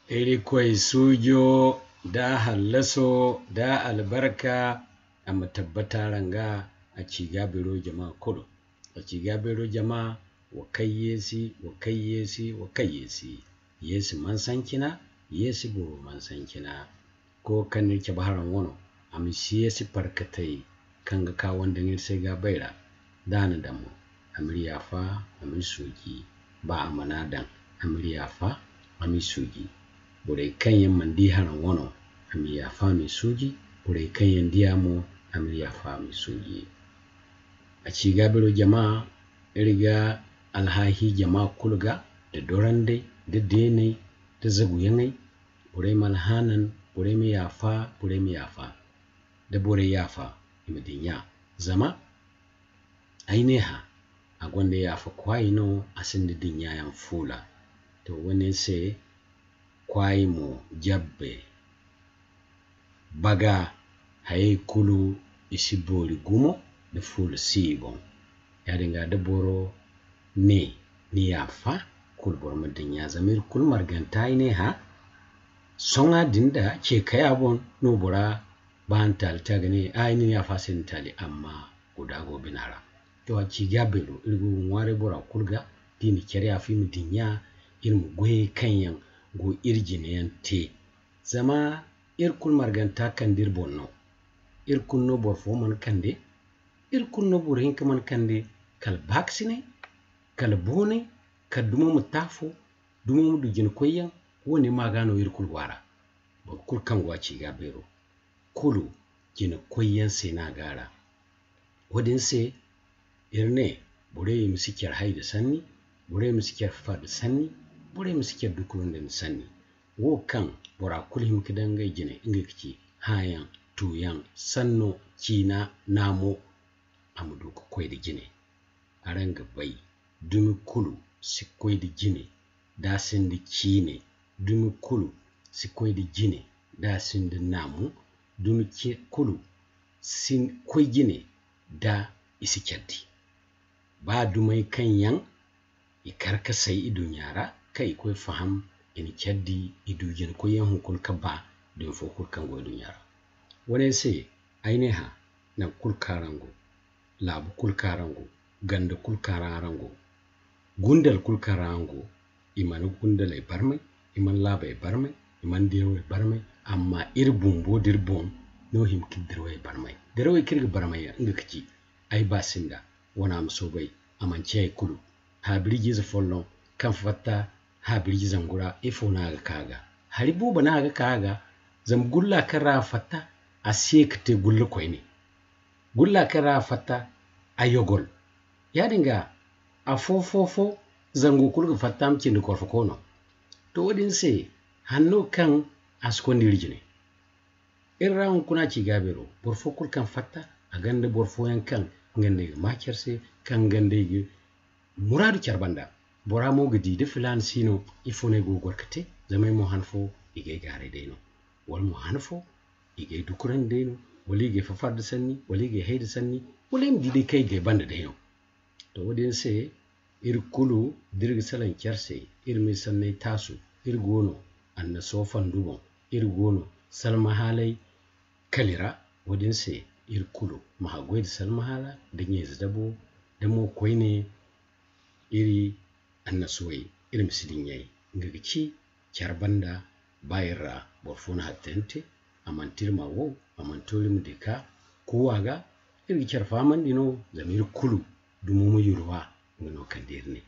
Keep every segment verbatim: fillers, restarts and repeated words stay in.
Irikoy suujo da hallaso da albarka a ma tabbata araŋ ga, a ci ga biro jama kulu. A ci ga biro jama, wa kay yeesi, wa kay yeesi, wa kay yeesi. Yeesi mansancina, yeesi boro mansancina. Ko kaŋ ni cabe haraŋ wano, a ma si yeesi parkatay kaŋ ga ka wande iri se ga bay ra. Da a na daŋ mo, a m'iri yaafa, a m'iri suuji. Ba a mana daŋ, a m'iri yaafa, a m'iri suuji. Borey kaŋ yaŋ mana di haraŋ wano, a m'iri yaafa, a m'iri suuji. Borey kaŋ yaŋ di a mo, a m'iri yaafa, a m'iri suuji. A ci ga biro jama, iri ga alhaahi jama kulu ga, da dorandey, da deeney, da zaguyaŋey. Borey ma alhaanan, borey ma yaafa, borey ma yaafa. Da borey yaafa, i ma dinya. Zama ay ne hã, a gonda yaafa kwaay no, a sinda dinya yaŋ fuula. To, woone se kwaay mo jabbe. Baga hayey kulu, i si boori gumo da fuula si i boŋ. Yaadin ga, da boro ne ni yaafa, kulu boro ma dinya. Zama iri kulu marganta ay ne hã, sohõ din da ce kay a boŋ no bora ba a na taali te a ga ne, ay na ni yaafa se ni taali, amma guda go bina ra. To, a ci ga beero, iri go ga ŋwaaray bora kulu ga, da i na care yaafa i ma dinya, iri ma goyey kaŋ yaŋ go iri jine yaŋ te. Zama iri kulu marganta kande iri boŋ no. Iri kulu no boro fo mana kande, iri kulu no boro hinka mana kande, kala baakasinay, kala boonay, kala dumo ma taafo, dumo ma du jina koyyaŋ. Woone ma ga no iri kulu waara. Boro kulu kaŋ go a ci ga beero, kulu jina koyyaŋ se no a go a ra. Woodin se, iri ne, borey ma si care hay nda sanni, borey ma si care fafa nda sanni, borey ma si care dukurandi nda sanni. Wo kaŋ bora kulu hima ga daŋ ngey jine, nga ga ci hãayaŋ, tuuyaŋ, sanno, ciina, naamo, a ma du ga koy nda jine. Araŋ ga bay, dumi kulu si koy nda jine da a sinda ciine, dumi kulu si koy nda jine da a sinda naamu, dumi kulu si koy jine da i si care di. Ba dumey kaŋ yaŋ i kar ga say iduɲɲa ra, kaŋ i koy faham i na care di, i du jina koyyaŋ hunkuna ga ba dumi fo kulu kaŋ go iduɲɲa ra. Woone se, ay ne hã, nangu kulu kaŋ araŋ go, laabu kulu kaŋ araŋ go, ganda kulu kaŋ ra araŋ go, gundal kulu kaŋ ra araŋ go, i mana gundaley barmay, i mana laabey barmay, i mana dirawey barmay, amma iri bumbo d'iri boŋ no hima ga iri dirawey barmay. Dirawey kaŋ iri ga barmay yaŋ, nga ga ci, ay ba sinda, wana ma soobay, a manci hay kulu. Haabiriji ize folloŋ kaŋ fatta haabiriji zangu ra, ifo no a ga ka ga? Hari boobo no a ga ka ga, zama gulla kaŋ ra a fatta, a si ye ga te gulla koyne. Gulla kaŋ ra a fatta, a yogol. Yaadin ga, afo-fo-fo, zango kulu ga fatta ma cindi korfo koono. To, woodin se, hanno kaŋ a si konda iri jine. Iri ra hunkuna ci gaabeero, boro fo kulu kaŋ fatta, a gonda boro fooyaŋ kaŋ nga nd'ey ga maa care se, kaŋ nga nd'ey ga muraadu care banda. Bora mo ga di, da filaana si no, ifo no ay go ga goro ga te? Zama ay mo han fo, i g'ay gaaray day no. Wala mo han fo, i g'ay dukurandi day no, wala i g'ay fafa nda sanni, wala i g'ay hay nda sanni, wala ay ma di day kaŋ i g'ay banda day no. To, woodin se, iri kulu, d'iri ga salaŋ care se, iri m'iri sanney taasu, iri go no annasuwa fandu boŋ, iri go no salmahaalay kali ra. Woodin se, iri kulu ma haggoy nda salmahaala, nda ɲayze dabo, da mo koyne, iri annasuwey, iri ma si diɲɲay. Nga ga ci, care banda, ba iri ra boro fo na hattayaŋ te, a manti iri ma wow, a manti iri ma dika kuuwa ga, iri ga care fahamandi no, zama iri kulu dumo ma yulwa, nga no kaŋ da iri ne.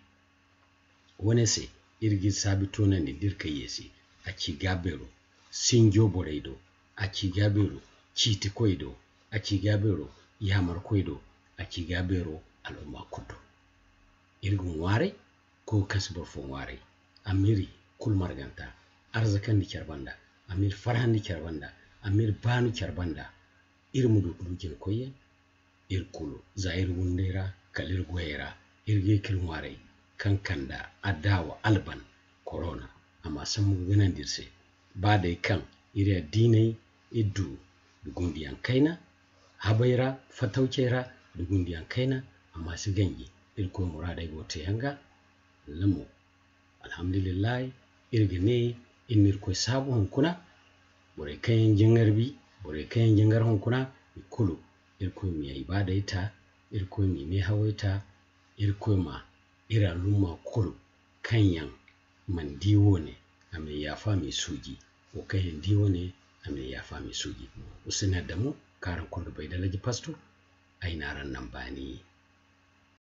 Woone se, iri ga iri saabi toonandi d'iri kayye se, a ci gaabeero sinjo borey do, a ci gaabeero ciitikoy do, a ci gaabeero yaamarkoy do, a ci gaabeero al'umma kulu do. Iri ga ŋwaaray, koy ga kaŋ si boro fo ŋwaaray. A m'iri kulu marganta arzakandi care banda, a m'iri farhandi care banda, a m'iri baanu care banda. Iri ma du ga du jina koyyaŋ, iri kulu, za iri windey ra, kala iri goyey ra, iri ga ye ka iri ŋwaaray, kaŋ kande adaawa alban, korona, a ma sambu ga ganandi iri se. Ba day kaŋ iri addiiney, iri du nda gundiyaŋ kayna, habey ra, fatawcey ra, nda gundiyaŋ kayna, a ma si ganji. Irkoy muraadey go ga teeyaŋ ga, lamo. Alhamdulillahi, iri ga ne, Iri na Irkoy saabu hunkuna, borey kaŋ yaŋ jingar bi, borey kaŋ yaŋ jingar hunkuna, i kulu, Irkoy m'i ibaadey ta, Irkoy m'i meehawey ta, Irkoy ma iri alumma kulu kaŋ yaŋ mana di woone, a m'i yaafa, m'i suuji. Wo kaŋ yaŋ di woone, a m'i yaafa, m'i suuji. Useni Adamu, kaŋ araŋ kulu ga bay da Laji Pasto, ay n'araŋ naŋ baani.